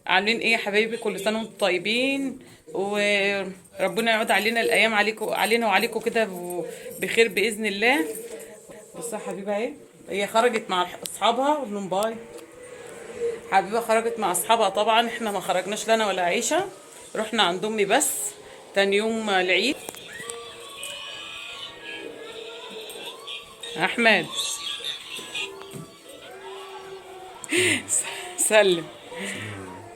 عاملين ايه يا حبايبي؟ كل سنة وانتم طيبين، وربنا يعود علينا الايام عليكم علينا وعليكم كده بخير باذن الله. بصوا يا حبيبه اهي، هي خرجت مع اصحابها. قول لهم باي. حبيبه خرجت مع اصحابها، طبعا احنا ما خرجناش لا انا ولا عيشه، رحنا عند امي بس تاني يوم العيد. احمد سلم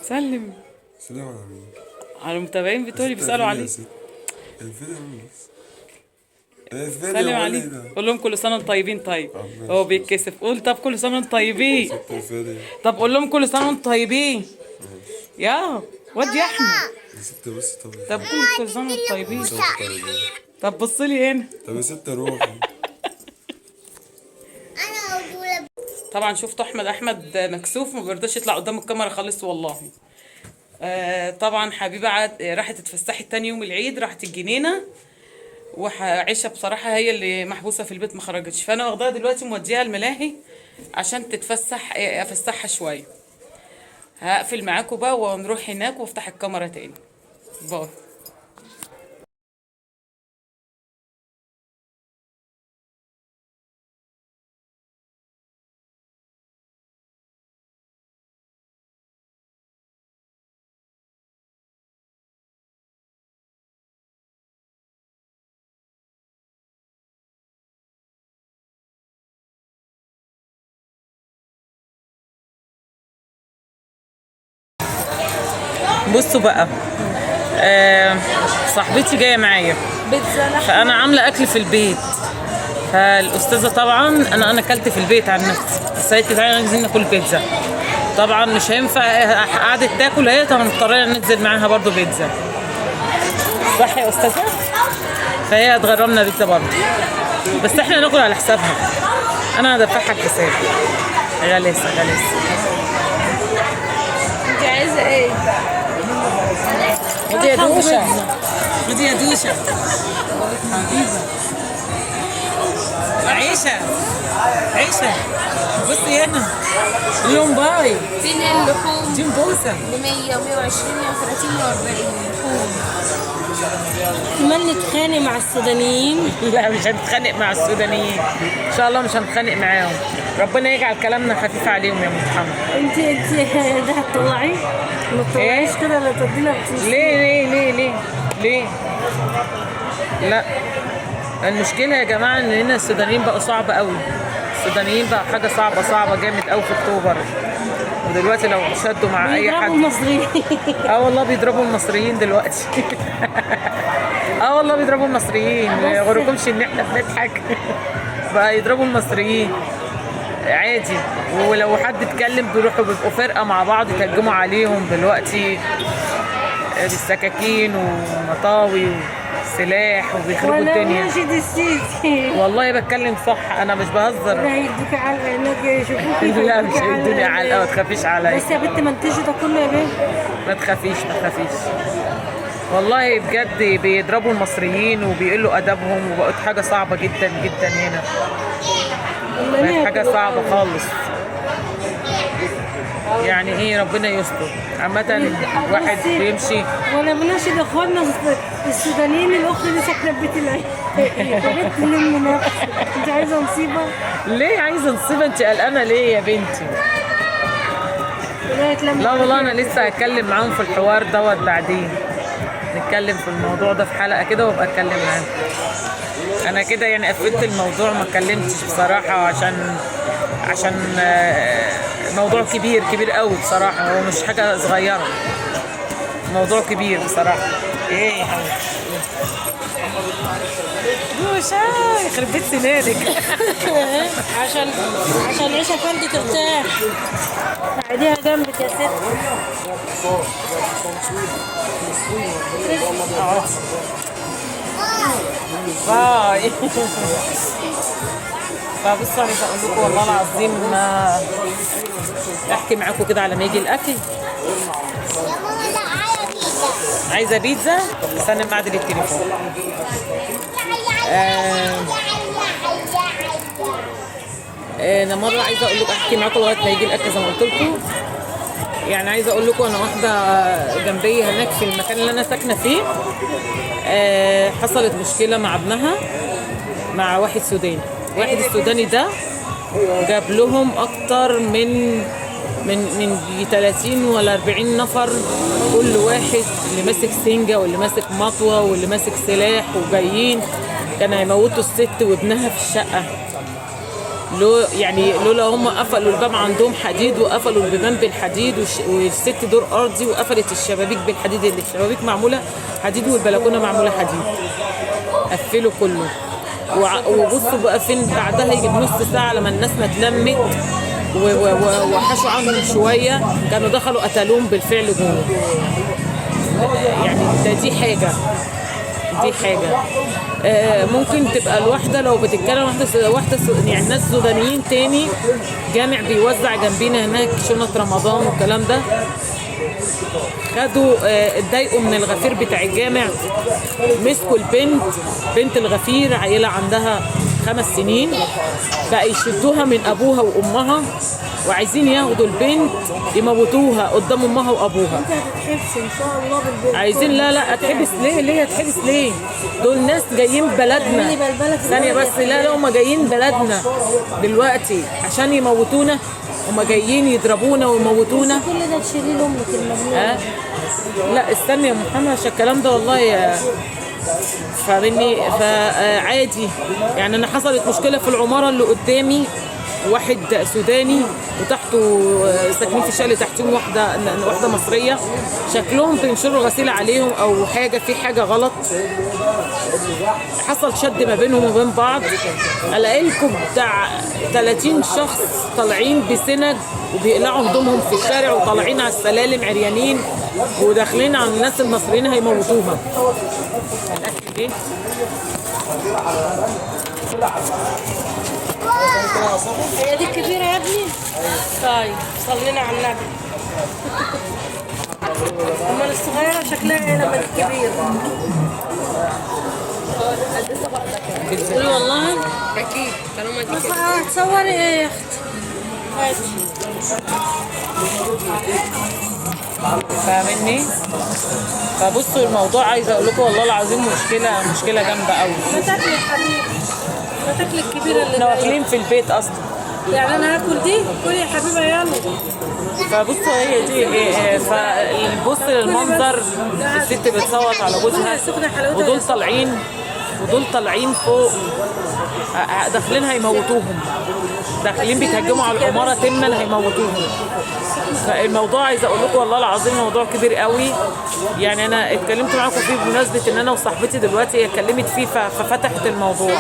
سلم. سلام على مين؟ على المتابعين بتوعي بيسالوا عليك. الفيديو بس الفيديو. سلم عليك، قول لهم كل سنة وانتم طيبين. طيب هو بيتكسف، قول طب كل سنة وانتم طيبين. طب قول لهم كل سنة وانتم طيبين يا واد يا احمد. يا ست بص. طب طب قول كل سنة وانتم طيبين. طب بص لي هنا. طب يا ست روحي. طبعا شفتوا احمد، احمد مكسوف ما بيرضاش يطلع قدام الكاميرا خالص والله. طبعا حبيبه راحت اتفسحت تاني يوم العيد، راحت الجنينة، وعيشه بصراحة هي اللي محبوسة في البيت ما خرجتش، فانا واخداها دلوقتي موديها الملاهي عشان تتفسح، افسحها شوية. هقفل معاكم بقى ونروح هناك وافتح الكاميرا تاني. باي. بصوا بقى، صاحبتي جاية معايا فانا عامله اكل في البيت، فالاستاذه طبعا انا اكلت في البيت عن نفسي، بس قالت لي تعالي عايزين ناكل بيتزا. طبعا مش هينفع قعدت تاكل هي، طبعا اضطرينا ننزل معاها برضو بيتزا. صح يا استاذه؟ فهي هتغرمنا بيتزا برضو، بس احنا ناكل على حسابها، انا هدفعها الحساب. غلاسه غلاسه. انت عايزه ايه؟ خدي يا دوشه، خدي يا دوشه. حبيبه عيشه، عيشه بصي هنا، لهم باي. فين اللحوم؟ اديهم بوسه. ب 100 و120 130 140 لحوم. كمان نتخانق مع السودانيين؟ لا مش هنتخانق مع السودانيين ان شاء الله، مش هنتخانق معاهم. ربنا يجعل كلامنا خفيف عليهم يا محمد. انت ده هتطلعي؟ ما تطلعيش كده، لا تدينا. ليه ليه ليه ليه ليه؟ لا المشكلة يا جماعة ان هنا السودانيين بقوا صعب قوي، السودانيين بقوا حاجة صعبة صعبة جامد قوي في اكتوبر، ودلوقتي لو شدوا مع اي حد بيضربوا المصريين. اه والله بيضربوا المصريين دلوقتي. اه والله بيضربوا المصريين، ما يغركمش ان احنا بنضحك. بقى يضربوا المصريين عادي، ولو حد اتكلم بيروحوا بيبقوا فرقه مع بعض يتهجموا عليهم دلوقتي بالسكاكين ومطاوي وسلاح وبيخربوا ولا الدنيا. ماشي السيسي. والله بتكلم صح، انا مش بهزر. لا هيدوكي علقه هناك يشوفوكي. لا مش هيدوني علقه، ما تخافيش عليا. بس يا بنت ما انتش ده كله يا بنت. ما تخافيش ما تخافيش والله بجد بيضربوا المصريين وبيقلوا ادبهم، وبقت حاجة صعبة جدا جدا هنا، بقت حاجة صعبة خالص. يعني ايه، ربنا يستر. عامة واحد بيمشي. ولا بناشد اخواننا السودانيين، الاخت اللي ساكنة في بيت العيلة. يا بنت لم نفسك، انت عايزه مصيبة؟ ليه عايزه نصيبه؟ انت قلقانة ليه يا بنتي؟ لا والله انا لسه هتكلم معاهم في الحوار دوت بعدين، نتكلم في الموضوع ده في حلقة كده وابقى اتكلم معاهم. انا كده يعني قفلت الموضوع، ما اتكلمتش بصراحة عشان موضوع كبير كبير قوي بصراحة، هو مش حاجة صغيرة، موضوع كبير بصراحة. ايه يا حبيبتي؟ دوشة يخرب بيت سنانك. عشان عيشه فندي ترتاح. قعديها جنبك يا ست. باي. فبصوا عايزه اقول لكم والله العظيم احكي معاكم كده على ما يجي الاكل. يا ماما لا عايزه عايزه بيتزا؟ استنى ما اعدل التليفون. انا مرة عايزه اقول لكم احكي معاكم لغاية ما يجي الاكل زي ما قلت لكم. يعني عايزه اقول لكم انا واحدة جنبي هناك في المكان اللي انا ساكنة فيه، حصلت مشكلة مع ابنها، مع واحد سوداني. واحد السوداني ده جاب لهم اكتر من 30 ولا 40 نفر، كل واحد اللي ماسك سنجه واللي ماسك مطوه واللي ماسك سلاح، وجايين كانوا هيموتوا الست وابنها في الشقة. لو يعني لولا هم قفلوا الباب عندهم حديد، وقفلوا البيبان بالحديد، والست دور ارضي، وقفلت الشبابيك بالحديد، اللي الشبابيك معمولة حديد والبلكونه معمولة حديد، قفلوا كله. وبصوا بقى فين بعدها، يجي بنص ساعة لما الناس ما اتلمت وحشوا عنهم شوية، كانوا دخلوا قتلوهم بالفعل جوه. يعني ده دي حاجة، دي حاجة. ممكن تبقى الواحدة لو بتتكلم واحدة يعني ناس سودانيين تاني، جامع بيوزع جنبينا هناك شنط رمضان والكلام ده، خدوا اتضايقوا من الغفير بتاع الجامع، مسكوا البنت، بنت الغفير عيلة عندها 5 سنين، بقى يشدوها من ابوها وامها، وعايزين ياخدوا البنت يموتوها قدام امها وابوها. انت هتتحبس ان شاء الله بالبيت. عايزين لا لا اتحبس ليه؟ ليه هتحبس ليه؟ دول ناس جايين بلدنا. ثانية بس، لا لا، هما جايين بلدنا دلوقتي عشان يموتونا، هما جايين يضربونا ويموتونا. كل ده تشيليه لامك المجنونة. لا استني يا محمد عشان الكلام ده والله فاهمني. فعادي يعني. انا حصلت مشكلة في العمارة اللي قدامي، واحد سوداني وتحته ساكنين في الشقة اللي تحتهم واحدة مصرية، شكلهم بينشروا غسيل عليهم او حاجة، في حاجة غلط حصل، شد ما بينهم وبين بعض. الاقي لكم بتاع 30 شخص طالعين بسنج وبيقلعوا هدومهم في الشارع، وطالعين على السلالم عريانين، وداخلين على الناس المصريين هيموتوها. الاكل ايه؟ هي دي الكبيرة يا ابني؟ طيب صلينا على النبي. امال الصغيرة شكلها ايه لما الكبير؟ قولي والله اكيد طالما دي كده. هتصوري ايه يا اختي؟ هاتي. فاهمني؟ فبصوا الموضوع عايزه اقول لكم والله العظيم مشكلة جامدة قوي. ما تاكلي يا حبيبي، ما تاكلي الكبيرة اللي احنا واكلين في البيت اصلا. يعني انا هاكل دي؟ كلي يا حبيبه يلا. فبصوا هي دي إيه، فبص للمنظر، الست بتصوت على جوزها، ودول طالعين فوق داخلين هيموتوهم، داخلين بيتهجموا على العمارة تما هيموتوهم. فالموضوع عايزه اقول لكم والله العظيم موضوع كبير قوي. يعني انا اتكلمت معاكم فيه بمناسبة ان انا وصاحبتي دلوقتي هي اتكلمت فيه ففتحت الموضوع.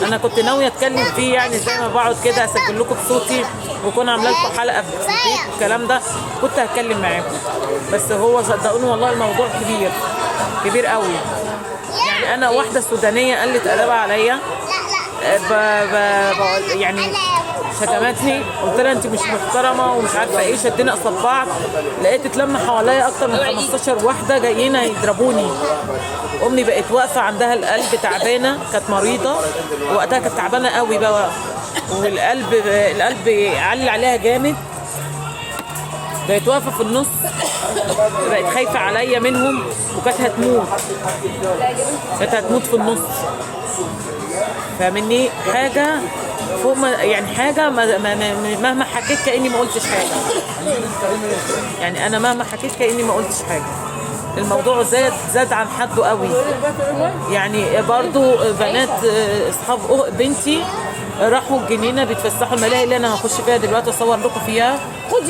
انا كنت ناوية اتكلم فيه يعني زي ما بقعد كده اسجل لكم بصوتي واكون عامله لكم حلقة في البيت والكلام ده، كنت هتكلم معاكم، بس هو صدقوني والله الموضوع كبير كبير قوي. يعني انا واحدة سودانيه قلت ادبها عليا، يعني شتمتني، قلت لها انت مش محترمه ومش عارفه ايه، شدينا قصاد بعض، لقيت اتلم حواليا اكتر من 15 واحدة جايين هيضربوني. امي بقت واقفة عندها القلب تعبانة، كانت مريضه وقتها، كانت تعبانة قوي بقى، والقلب القلب علي عليها جامد، بقت واقفة في النص، بقت خايفة عليا منهم، وكانت هتموت، كانت هتموت في النص. فاهمني؟ حاجة فوق ما يعني حاجة ما ما ما مهما حكيت كاني ما قلتش حاجة. يعني انا مهما حكيت كاني ما قلتش حاجة. الموضوع زاد عن حده قوي. يعني برضو بنات اصحاب بنتي راحوا الجنينة بيتفسحوا، الملاهي اللي انا هخش فيها دلوقتي اصور لكم فيها،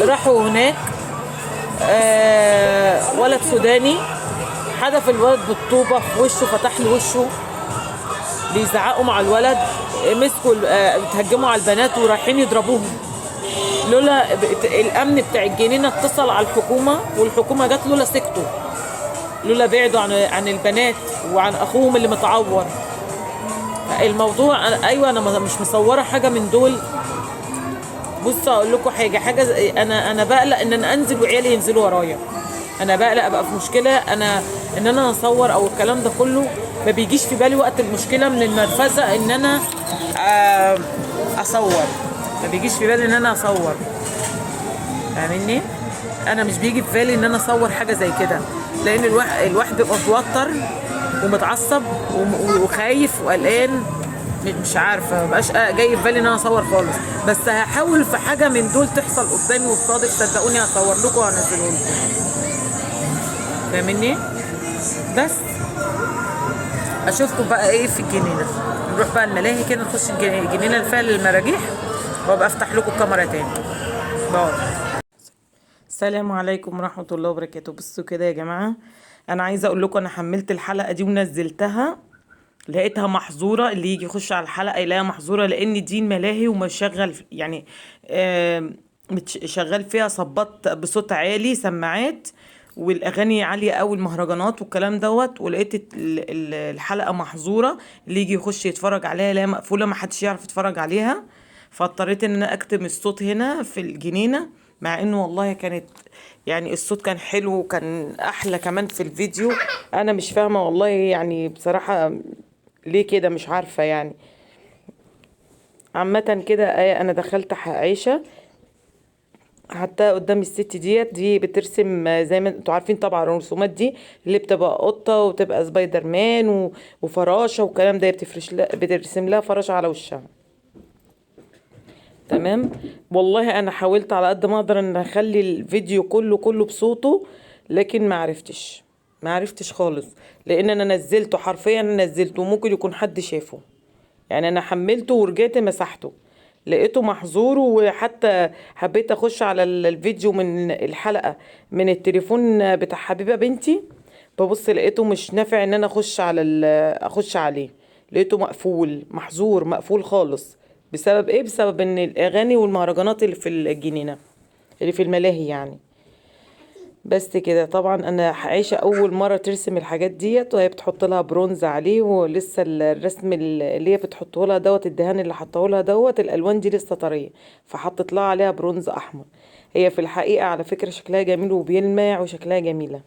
راحوا هناك ولد سوداني حدف الولد بالطوبه في وشه، فتح له وشه، بيزعقوا مع الولد، مسكوا اتهجموا على البنات ورايحين يضربوهم. لولا الامن بتاع الجنينة اتصل على الحكومة والحكومة جت، لولا سكتوا، لولا بعدوا عن البنات وعن اخوهم اللي متعور. الموضوع ايوه انا مش مصوره حاجة من دول. بصوا اقول لكم حاجة انا بقلق ان انا انزل وعيالي ينزلوا ورايا، انا بقلق ابقى في مشكلة، انا ان انا اصور او الكلام ده كله ما بيجيش في بالي وقت المشكلة من النرفزه ان انا اصور، ما بيجيش في بالي ان انا اصور، فاهميني؟ انا مش بيجي في بالي ان انا اصور حاجة زي كده، لان الواحد بيبقى متوتر ومتعصب وخايف وقلقان، مش عارفه، مبقاش جاي في بالي ان انا اصور خالص. بس هحاول في حاجة من دول تحصل قدامي وتصادف، صدقوني هصور لكم وهنزله لكم، فاهميني؟ بس اشوفكم بقى ايه في الجنينة. نروح بقى الملاهي كده، نخش الجنينة اللي فيها المراجيح، وابقى افتح لكم الكاميرا تاني. باي. السلام عليكم ورحمة الله وبركاته. بصوا كده يا جماعة، انا عايزه اقول لكم انا حملت الحلقة دي ونزلتها، لقيتها محظورة. اللي يجي يخش على الحلقة يلاقيها محظورة، لان دي الملاهي ومشغل يعني شغال فيها صبات بصوت عالي، سماعات، والاغاني عالية قوي، المهرجانات والكلام دوت. ولقيت الحلقة محظورة، اللي يجي يخش يتفرج عليها يلاقيها مقفولة، ما حدش يعرف يتفرج عليها. فاضطريت ان انا اكتم الصوت هنا في الجنينة، مع انه والله كانت يعني الصوت كان حلو وكان احلى كمان في الفيديو. انا مش فاهمه والله يعني بصراحة ليه كده، مش عارفه يعني. عامة كده انا دخلت عيشه حتى قدام الست ديت، دي بترسم زي ما انتوا عارفين طبعا الرسومات دي اللي بتبقى قطة وتبقى سبايدر مان وفراشه والكلام ده، بتفرش لها، بترسم لها فراشه على وشها. تمام. والله انا حاولت على قد ما اقدر ان اخلي الفيديو كله بصوته، لكن ما عرفتش خالص، لان انا نزلته حرفيا، نزلته ممكن يكون حد شافه يعني. انا حملته ورجعت مسحته، لقيته محظور. وحتى حبيت اخش على الفيديو من الحلقة من التليفون بتاع حبيبة بنتي، ببص لقيته مش نافع ان انا اخش على اخش عليه، لقيته مقفول، محظور، مقفول خالص. بسبب ايه؟ بسبب ان الاغاني والمهرجانات اللي في الجنينة، اللي في الملاهي يعني. بس كده. طبعا انا عايشة اول مرة ترسم الحاجات ديت، وهي بتحط لها برونز عليه، ولسه الرسم اللي هي بتحطه لها دوت، الدهان اللي حطه لها دوت، الالوان دي لسه طرية، فحطت لها عليها برونز احمر. هي في الحقيقة على فكرة شكلها جميل وبيلمع وشكلها جميلة.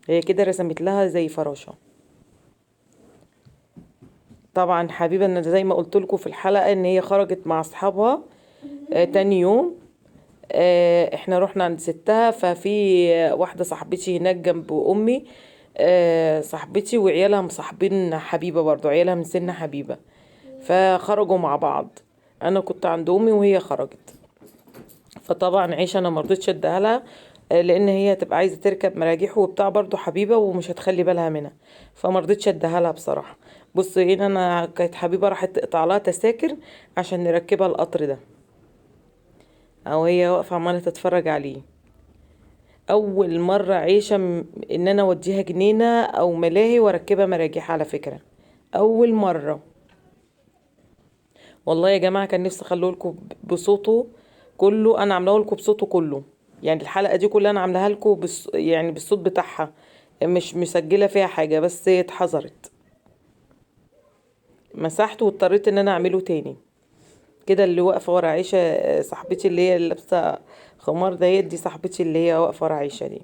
هي كده رسمت لها زي فراشة. طبعا حبيبة انا زي ما قلت لكم في الحلقة ان هي خرجت مع اصحابها تاني يوم. احنا رحنا عند ستها، ففي واحدة صاحبتي هناك جنب امي، صاحبتي وعيالها مصاحبين حبيبة برضو، عيالها من سن حبيبة، فخرجوا مع بعض. انا كنت عند امي وهي خرجت. فطبعا عيشة انا مرضتش اديها لها، لان هي هتبقى عايزة تركب مراجيح وبتاع برضو حبيبة، ومش هتخلي بالها منها، فمرضتش اديها لها بصراحة. بصوا هنا انا كانت حبيبة راحت تقطع لها تذاكر عشان نركبها القطر ده، او هي واقفة عمالة تتفرج عليه. اول مرة عيشة ان انا اوديها جنينة او ملاهي واركبها مراجيح على فكرة، اول مرة والله يا جماعة. كان نفسي اخليه لكم بصوته كله، انا عاملاه لكم بصوته كله يعني، الحلقة دي كلها انا عاملاها لكم يعني بالصوت بتاعها، مش مسجلة فيها حاجة، بس اتحذرت، مسحته واضطريت ان انا اعمله تاني كده. اللي واقفة ورا عيشه صاحبتي اللي هي لابسه خمار ديت، دي صاحبتي اللي هي واقفة ورا عيشه دي.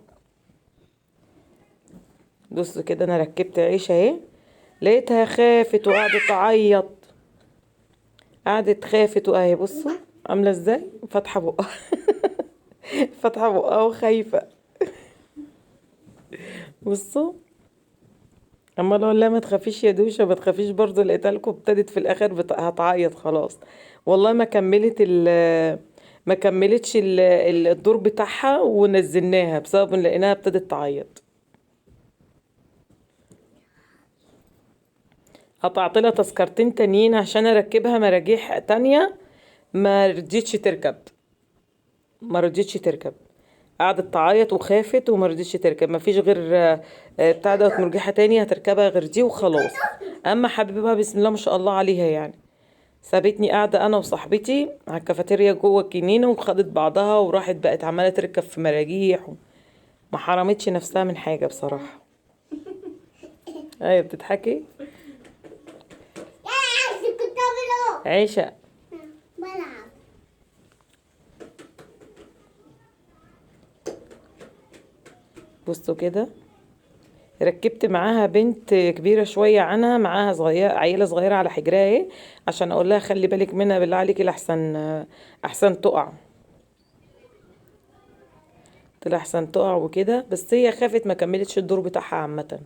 بصوا كده انا ركبت عيشه اهي، لقيتها خافت وقعدت تعيط، قعدت خافت واهي بصوا عامله ازاي، فاتحة بقها فاتحة بقها وخايفة. بصوا عماله اقول لها ما تخافيش يا دوشه، ما تخافيش برضو، لقيتها لكم ابتدت في الاخر هتعيط خلاص. والله ما كملت ما كملتش الدور بتاعها ونزلناها بسبب ان لقيناها ابتدت تعيط. قطعت لها تذكرتين تانيين عشان اركبها مراجيح تانية، ما رضيتش تركب، ما رضيتش تركب، قعدت تعيط وخافت وما رضيتش تركب. ما فيش غير بتاع دوت مرجحة تانية هتركبها غير دي وخلاص. اما حبيبها بسم الله ما شاء الله عليها يعني، سابتني قاعدة انا وصاحبتي على الكافيتيريا جوه الجنينة، وخدت بعضها وراحت بقت عمالة تركب في مراجيح، ما حرمتش نفسها من حاجة بصراحة. ايوه بتضحكي عيشة. بلعب. بصوا كده ركبت معاها بنت كبيرة شوية عنها، معاها صغيرة، عيلة صغيرة على حجرها اهي، عشان اقول لها خلي بالك منها بالله عليكي لحسن احسن تقع. طلع احسن تقع وكده، بس هي خافت ما كملتش الدور بتاعها عامة.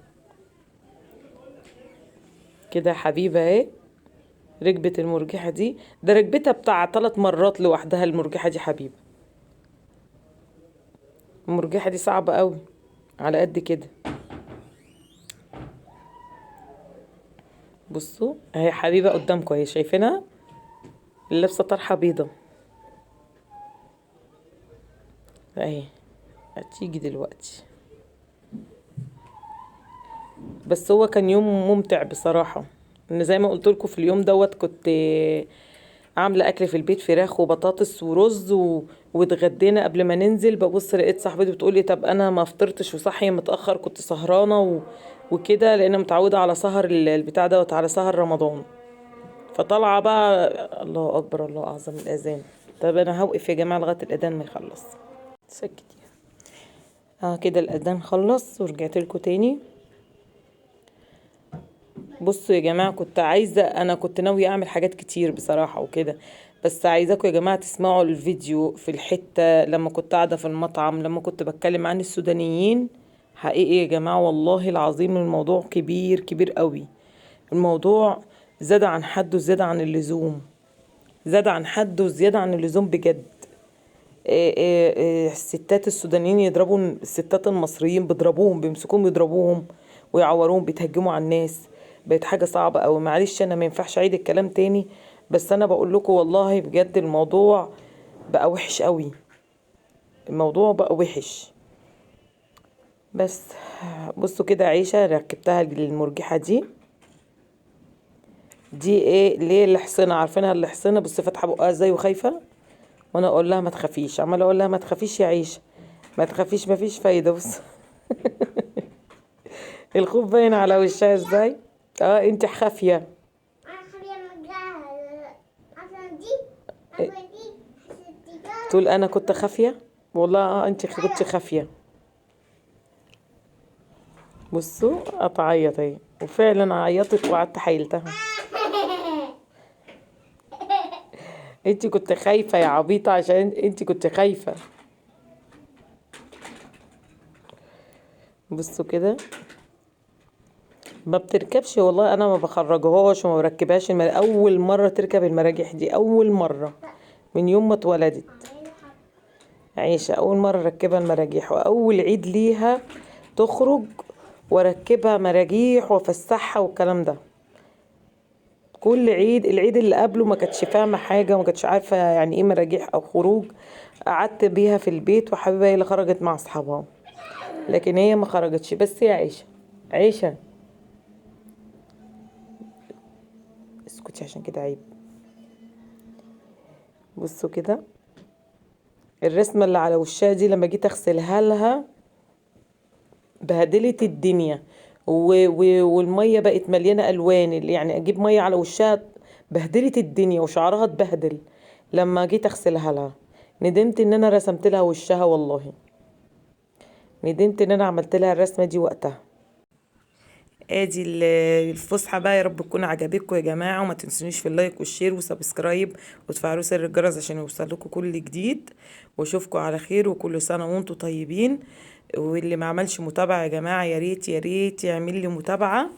كده حبيبه اهي ركبت المرجحة دي، ده ركبتها بتاع 3 مرات لوحدها المرجحة دي. حبيبه المرجحة دي صعبة قوي على قد كده. بصوا اهي حبيبه قدامكم اهي، شايفينها اللي لابسه طرحه بيضة اهي، هتيجي دلوقتي. بس هو كان يوم ممتع بصراحة، ان زي ما قلت لكم في اليوم دوت كنت عامله اكل في البيت، فراخ وبطاطس ورز واتغدينا قبل ما ننزل. ببص لقيت صاحبتي بتقولي طب انا ما فطرتش وصاحيه متاخر، كنت سهرانة وكده، لان متعوده على سهر البتاع دوت، على سهر رمضان. فطالعه بقى الله اكبر الله اعظم الاذان. طب انا هوقف يا جماعة لغاية الاذان ما يخلص. سكت كده الاذان خلص ورجعت لكم تاني. بصوا يا جماعة، كنت عايزه، انا كنت ناوية اعمل حاجات كتير بصراحة وكده، بس عايزاكم يا جماعة تسمعوا الفيديو في الحتة لما كنت قاعدة في المطعم، لما كنت بتكلم عن السودانيين. حقيقي يا جماعة والله العظيم الموضوع كبير كبير قوي، الموضوع زاد عن حده، زاد عن اللزوم، زاد عن حده زيادة عن اللزوم بجد. الستات السودانيين يضربوا الستات المصريين، بيضربوهم، بيمسكوهم يضربوهم ويعوروهم، بيتهجموا على الناس، بقت حاجة صعبة قوي. معلش انا ما ينفعش اعيد الكلام تاني، بس انا بقول لكم والله بجد الموضوع بقى وحش قوي، الموضوع بقى وحش. بس بصوا كده عيشة ركبتها للمرجحة دي، دي ايه ليه الحصنة، عارفينها الحصنة؟ بصي فاتحة بقها ازاي وخايفة، وانا اقول لها ما تخافيش، عماله اقول لها ما تخافيش يا عيشة ما تخافيش، ما فيش فايدة. بص الخوف باين على وشها ازاي. انت خافية. انا خافية من عشان دي عشان دي تقول انا كنت خافية والله. انت كنت خافية. بصوا اتعيط اهي، وفعلا عيطت وقعدت حيلتها. انت كنت خايفة يا عبيطة، عشان انت كنت خايفة. بصوا كده ما بتركبش والله، انا ما بخرجهاش وما بركبهاش. اول مرة تركب المراجيح دي، اول مرة من يوم ما اتولدت عيشة، اول مرة ركبها المراجيح، واول عيد ليها تخرج واركبها مراجيح وافسحها والكلام ده. كل عيد، العيد اللي قبله ما كانتش فاهمه حاجة وما كانتش عارفه يعني ايه مراجيح او خروج، قعدت بيها في البيت، وحبيبه هي اللي خرجت مع اصحابها، لكن هي ما خرجتش. بس يا عيشه، عيشه اسكتي عشان كده عيب. بصوا كده الرسمة اللي على وشها دي لما جيت اغسلها لها بهدلت الدنيا، والمية بقت مليانة الوان، يعني اجيب مية على وشها بهدلت الدنيا، وشعرها اتبهدل لما جيت اغسلها لها. ندمت ان انا رسمت لها وشها، والله ندمت ان انا عملت لها الرسمة دي وقتها. ادي الفسحة بقى، يا رب تكون عجبتكم يا جماعة، وما تنسونيش في ال like وال share و subscribe وتفعلوا زر الجرس عشان يوصل لكم كل جديد. واشوفكم على خير، وكل سنة وانتم طيبين. واللي ما عملش متابعه يا جماعة يا ريت يا ريت يعمل لي متابعه.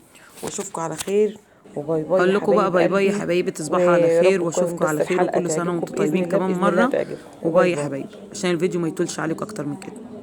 واشوفكم على خير، و bye bye. اقول لكم بقى bye bye يا حبايبي، تصبحوا على خير، واشوفكم على خير، وكل سنة وانتم طيبين كمان مرة. و bye يا حبايبي، عشان الفيديو ما يطولش عليكم اكتر من كده.